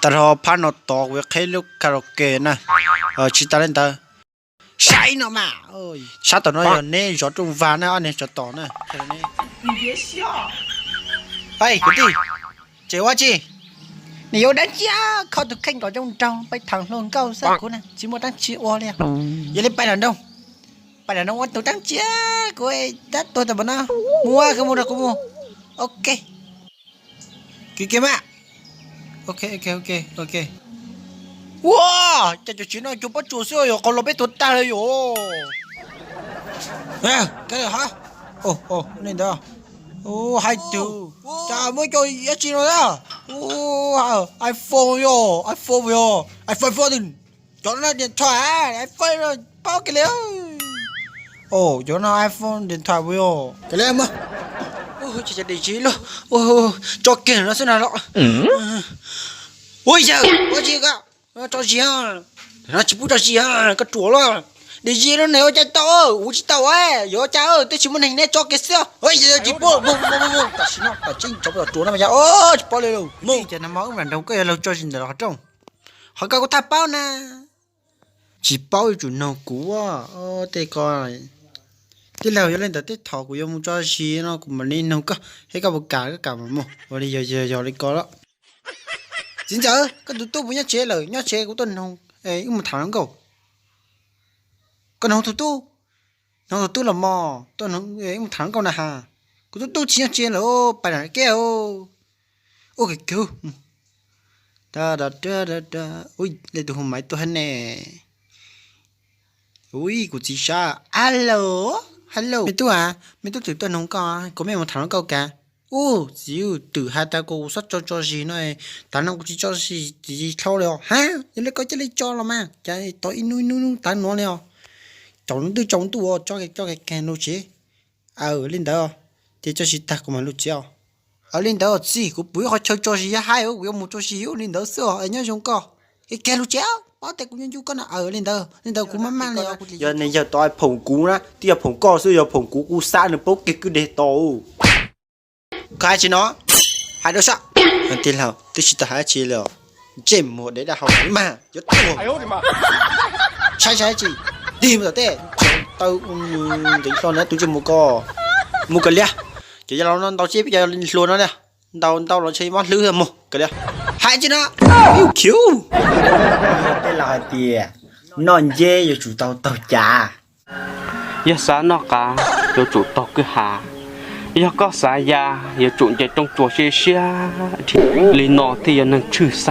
Tag nrho phab no tod kuv yuav qhib lub karaoke na. Tsis tas li ntawd, saib no mas, sab tom no yog neb zov rooj vag na, ob niag tsov tom na. Kwv tij, tseem ua tsi? Nws yuav dab tsi, kho tus kheej kom zoo nraug, pais tham hluas nkauj xwb kuv na, tsis muaj dab tsi ua li. Yog li pais nram nroog, pais nram nroog ua tus dab tsi, kuv tab tuag tau npaum no, mus, koj mus nrog kuv mus. Ok. Kiv kiv mas. Ok, ok, ok, ok. Ua cas cov tsev no cov pob tsuas xwb yog qhov los peb tuag tag li yom. Ka ha, li ntawd. Hais tias cas muaj cov dab tsi no na. iPhone yom, iPhone yom, iPhone fourteen. Cov no điện thoại, iPhone paub kiag li. Cov no iPhone điện thoại yom, kiag li mas. Dim tsis luaj, tso kiag no xwb na los. Ua yawg, ua tsi ko, tso zis, no tsis pub tso zis, koj ruam los. Dim tsis luaj ne, ua cas tau, ua tsis tau, yuav ua cas, twb tsis muaj neeg ne, tso kiag xwb. Tsis pub, tam sim no tam tseeb tso pub ruam no mas yog tsis paub li. Mus cas no mas wb mam nrog koj yawg laug tso zis ntawm qhov rooj. Qhov ko kuv thaj paub na. Tsis paub yuav tsum nug kuv. Tej ko, tij laug, yog li ntawd tej thaum kuv yuav mus tso zis no kuv mam li nug koj, thiab koj puas kam koj kam mam mus. Ua li yog yog li ko los. Txiv ntxawm, koj tus tub puas nyob tsev lawm? Nyob tsev kuv tuaj nug, wb mus tham hluas nkauj. Koj nug tus tub? Nug tus tub los mog, tuaj nug, wb mus tham hluas nkauj na has. Kuv tus tub tsis nyob tsev lawm, pais nram keb. Ua kawg, ua li tus hu maiv tuaj hab ne. Ui, kuv txiv sab. Hello, hello me tub a, me tub twm tuaj nug koj, kuv mej mus tham hluas nkauj kav. Ub, txiv, twm has tas kom kuv txhob tso tso zis no, tav no kuv tsis tso zis dhau li os. Ha, yog li koj cia li tso los mas, cas tau ib hnub ib hnub tav no li os. Caum ntuj caum ntuj tso, tso kag lug tsev. Aw, li ntawd, ces tso zis tag kuv mam lug tsev os. Aw, li ntawd txiv, kuv pum ib qhov chaw tso zis yog haib, kuv yuav mus tso zis li ntawd xwb os. Nyob zoo koj, kag lug tsev, paub tias kuv yuav ncu koj no. Aw, li ntawd, li ntawd kuv maj maj li os. Yog neeg yawg tod phoom kuv na, twb yog phoom koj xwb, yog phoom kuv kuv xav nws paub kiag kwj deg tod. Koj hais tsi no? Hais rau sab. Tij laug, twb tsis tau hais dab tsi li os. Ntsej muag dev dab hau mas yuav tuag. Saib saib tsi, tig mus tom tej, taw nqis hlo na tus ntsej muag ko. Mus kawg liab, ces yog los no ntaus tsi peb cov hluas no na, ntaus ntaus los ntshe mob hlwb mus kawg liab. Hais tsi no, khiv. Tej laus hais tias noj nceb yuav tsum tau taug cav. Yog xav noj qav yuav tsum taug kwj ha, yog koj xav ya yuav tsum nce roob tsua siab siab. Li no thiaj yog neeg tshwj xeeb.